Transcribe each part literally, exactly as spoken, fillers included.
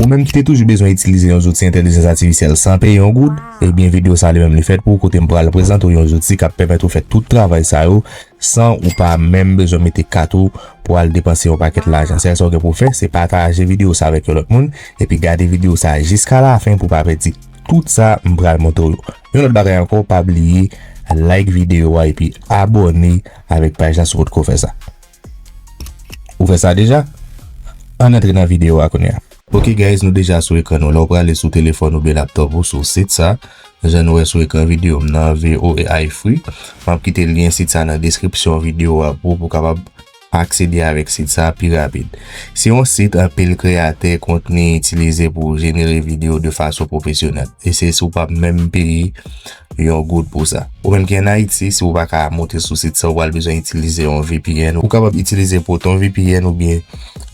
Ou menm ki te toujou bezwen itilize yon zouti entèlijans atifisyèl san peye yon goud, ebyen videyo sa li menm li fèt pou ou, kote m pral prezante w yon zouti k ap pèmèt ou fè tout travay sa yo san ou pa menm bezwen mete kat ou pou al depanse yon pakèt lajan. Sèl sa w gen pou w fè, se pataje videyo sa avèk yon lòt moun, epi gade videyo sa jiska lafen pou w pa pèdi tout sa m pral montre w yo. Yon lòt bagay ankò, pa bliye like videyo a epi abòne avèk paj la si w potko fè sa. Ou fè sa deja? Ann antre nan videyo a kounye a. Ok guys, nou deja sou ekran nou. La w prale sou telefòn oubyen laptòp ou sou sit sa. Jan nou wè sou ekran videyo m nan, V O A Free. M ap kite lyen sit sa nan deskripsyon videyo a pou, pou w kapab aksede avèk sit sa pi rapid. Se yon sit anpil kreyatè kontni itilize pou jenere videyo de fason pwofesyonèl. E se si w p ap menm peye yon goud pou sa. Ou menm ki ann Ayiti, si w pa ka monte sou sit sa, ou pral bezwen itilize yon V P N. Ou kapab itilize Proton V P N oubyen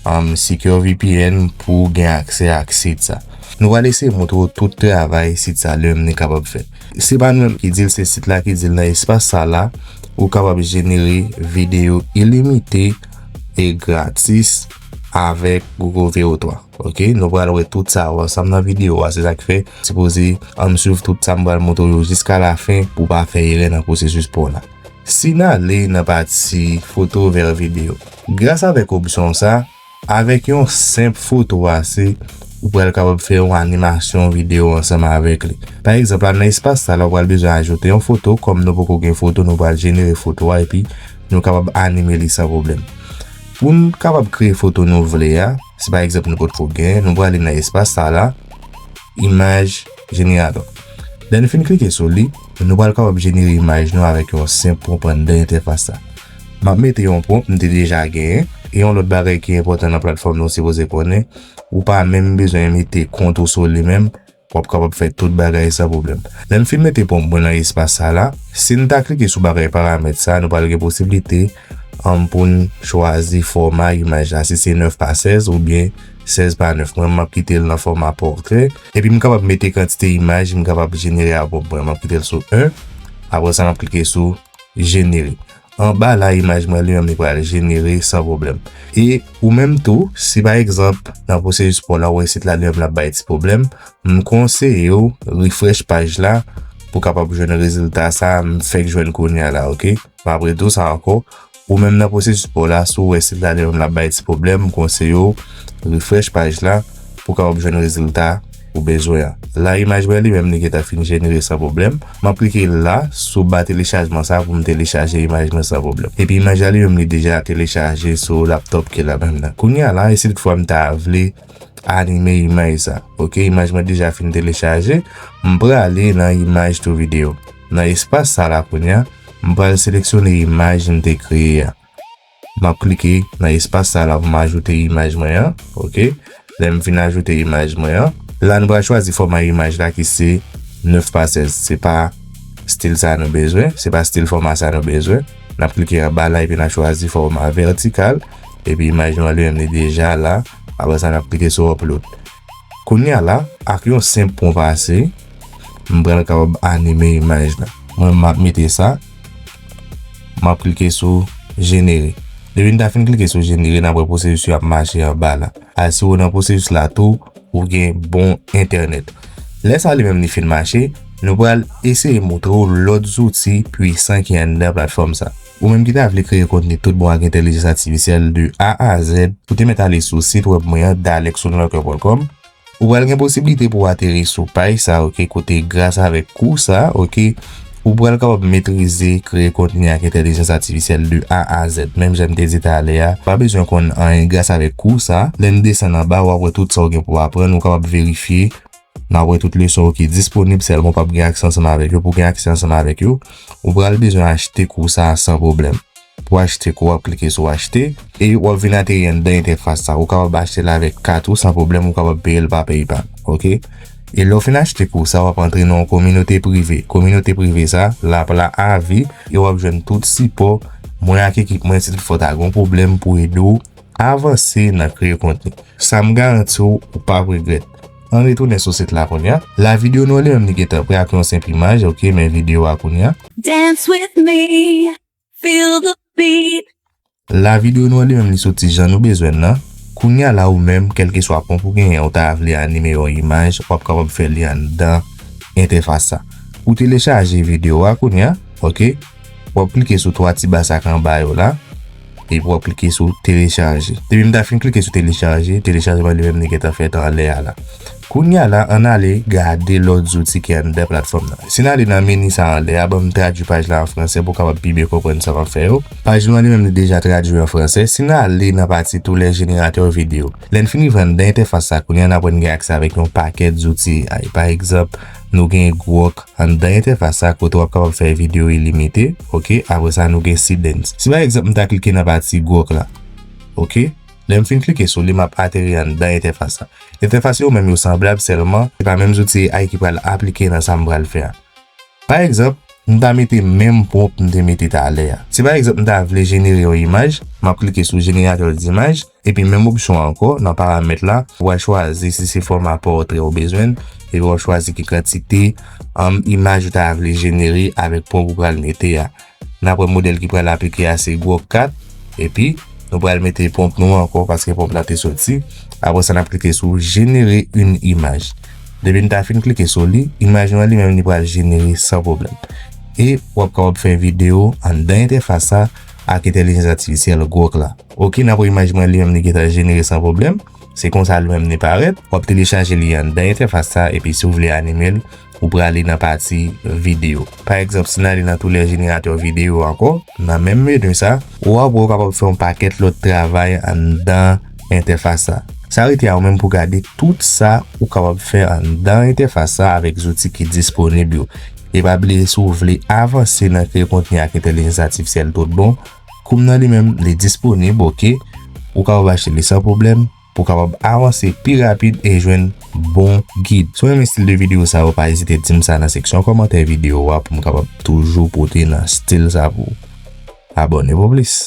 um, Secure V P N pou w gen aksè ak sit sa. Nou pral eseye montre w tout travay sit sa li menm li kapab fè. Se pa nou menm ki di l, se sit la ki di l. Nan espas sa la, ou kapab jenere videyo ilimite e gratis avèk Google V O twa. Ok, nou pral wè tout sa yo ansanm nan videyo a, se sa k fè sipoze ann swiv tout sa m pral montre w yo jiska lafen pou w pa fè erè nan pwosesis pa w la. Si n ale nan pati foto vè videyo, gras avèk opsyon sa, avèk yon senp foto ase, ou pral kapab fè yon animasyon videyo ansanm avèk li. Pa egzanp, la nan espas sa la, ou pral bezwen ajoute yon foto. Kòm nou poko gen foto, nou pral jenere foto a epi nou kapab anime li san pwoblèm. Pou n kapab kreye foto nou vle a, si pa egzanp nou potko gen, nou prale nan espas sa la, imaj jeneratè. Lè n fin klike sou li, nou pral kapab jenere imaj nou avèk yon senp pwonp anndan entèfas sa. M ap mete yon pwonp m te deja genyen, e yon lòt bagay ki enpòtan nan platfòm nou sipoze konnen, ou pa menm bezwen mete kont ou sou li menm, w ap kapab fè tout bagay san pwoblèm. Lè m fin mete pwonp mwen nan espas sa la, si n ta klike sou bagay paramèt sa, nou pral gen posiblite um, pou n chwazi fòma imaj la, si se nèf pa sèz oubyen sèz pa nèf. Mwen, m ap kite l nan fòma pòtrè. Epi m kapab mete kantite imaj m kapab jenere a pwòp mwen. M ap kite l sou en. Apre sa, m ap klike sou jenere. Anba la, imaj mwen li menm li pral jenere san pwoblèm. E ou menm tou, si pa egzanp, nan pwosesis pa w la, ou wè sit la li menm l ap bay ti pwoblèm, m konseye w refresh paj la pou w kapab jwenn rezilta sa a m fèk jwenn kounye a la, ok? M ap redi w sa ankò, ou menm nan pwosesis pa w la, si w wè sit la li menm l ap bay ti pwoblèm, m konseye w refresh paj la pou w kapab jwenn rezilta ou bezwen an. La, imaj mwen li menm li gentan fin jenere san pwoblèm. M ap klike la sou ba telechajman sa pou m telechaje imaj mwen san pwoblèm. Epi imaj la li menm li deja telechaje sou laptòp ki la menm nan. Kounye a la, e si toutfwa m ta vle anime imaj sa. Ok, imaj mwen deja fin telechaje. M prale nan imaj to video. Nan espas sa la kounye a, m pral seleksyone imaj m te kreye a. M ap klike nan espas sa la pou m ajoute imaj mwen an. Ok. Lè m fin ajoute imaj mwen an, la nou pral chwazi fòma imaj la ki se nèf pa sèz. Se pa stil sa nou bezwen, se pa stil fòma sa nou bezwen. N ap klike anba la epi n ap chwazi fòma vètikal. Epi imaj nou an li menm li deja la. Apre sa, n ap klike sou upload. Kounye a la, ak yon senp pwonp ase, m pral kapab anime imaj la. Mwen, m ap mete sa. M ap klike sou jenere. Depi n ta fin klike sou jenere, n ap wè pwosesis yo ap mache anba la. Asire w nan pwosesis la tou, ou gen bon entènèt. Lè sa li menm li fin mache, nou pral eseye montre w lòt zouti pwisan ki anndan platfòm sa. Ou menm ki ta vle kreye kontni tout bon ak entèlijans atifisyèl de A a Z, ou te mèt ale sou sit wèb mwen an, dalexonlocker pwen kòm. Ou pral gen posiblite pou w ateri sou paj sa, ok, kote gras avèk kou sa, ok, ou pral kapab metrize kreye kontni ak entèlijans atifisyèl de A a Z. Menm jan m te di talè a, pa bezwen konn anyen gras avèk kou sa. Lè n desann anba, w ap wè tout sa w gen pou w aprann, ou kapab verifye. N ap wè tout leson yo ki disponib, sèlman w p ap gen aksè ansanm avèk yo. Pou w gen aksè ansanm avèk yo, ou pral bezwen achte kou sa a san pwoblèm. Pou w achte kou, w ap klike sou achte e w ap vin ateri anndan entèfas sa. Ou kapab achte l avèk kat ou san pwoblèm, ou kapab peye l pa PayPal. Ok? E lè w fin achte kou sa, w ap antre nan yon kominote prive. Kominote prive sa, l ap la avi e w ap jwenn tout sipò mwen ak ekip mwen si toutfwa w ta gen yon pwoblèm pou ede w avanse nan kreye kontni. Sa m garanti w, ou p ap regrèt. Ann retounen sou sit la kounye a. La videyo nou an li menm li gentan prè ak yon senp imaj, ok, men videyo a kounye a. Dance with me, feel the beat. La videyo nou an li menm li soti jan nou bezwen l nan. Kounye a la ou menm, kèlkeswa ponp ou genyen, ou ta vle anime yon imaj, w ap kapab fè li anndan entèfas sa. Ou telechaje videyo a kounye a, oke? W ap klike sou twa ti ba sa k anba yo la, epi w ap klike sou telechaje. Depi m ta fin klike sou telechaje, telechajman li menm li gentan fèt anlè a la. Kounye a la, ann ale gade lòt zouti ki anndan platfòm nan. Si n ale nan meni sa anlè a, ban m tradui paj la an fransè pou w kapab pi byen konprann sa m ap fè yo. Paj nou an li menm li deja tradui an fransè. Si n ale nan pati tous les générateurs vidéo, lè n fin rive anndan entèfas sa, kounye a n aprann gen aksè avèk yon pakèt zouti A I. Pa egzanp, nou gen Grok anndan entèfas sa kote w ap kapab fè videyo ilimite, oke? Apre sa, nou gen Seedance. Si pa egzanp, m ta klike nan pati Grok la, oke? Lè m fin klike sou li, m ap ateri anndan entèfas la. Entèfas yo menm yo sanblab, sèlman se pa menm zouti A I ki pral aplike nan sa m pral fè a. Pa egzanp, m ta mete menm pwonp m te mete talè a. Si pa egzanp, m ta vle jenere yon imaj, m ap klike sou jeneratè dimaj, epi menm opsyon an ankò, nan paramèt la, w a chwazi si se fòma pòtrè ou bezwen, epi w a chwazi ki kantite, um, imaj ou ta vle jenere avèk pwonp ou pral mete a. N ap wè modèl ki pral aplike a se Grok kat, epi nou pral mete pwonp nou ankò paske pwonp la te soti. Apre sa, n ap klike sou générer une image. Depi n ta fin klike sou li, imaj nou an li menm li pral jenere san pwoblèm. E w ap kapab fè videyo anndan entèfas sa ak entèlijans atifisyèl Grok la. Oke, n ap wè imaj mwen li menm li gentan jenere san pwoblèm. Se konsa li menm li parèt. W ap telechaje li anndan entèfas sa, epi si w vle anime l, ou prale nan pati videyo. Pa egzanp, si n ale nan tous les générateurs vidéo ankò, nan menm meni sa, w ap wè w kapab fè yon pakèt lòt travay anndan entèfas sa. Sa rete a ou menm pou gade tout sa ou kapab fè anndan entèfas sa avèk zouti ki disponib yo. E pa bliye, si w vle avanse nan kreye kontni ak entèlijans atifisyèl tout bon, kou m nan li menm, li disponib, oke? Ou kapab achte li san pwoblèm pou w kapab avanse pi rapid e jwenn bon gid. Si w renmen estil de videyo sa yo, pa ezite di m sa nan seksyon kòmantè videyo a pou m kapab toujou pote nan estil sa pou ou. Abòne pou plis.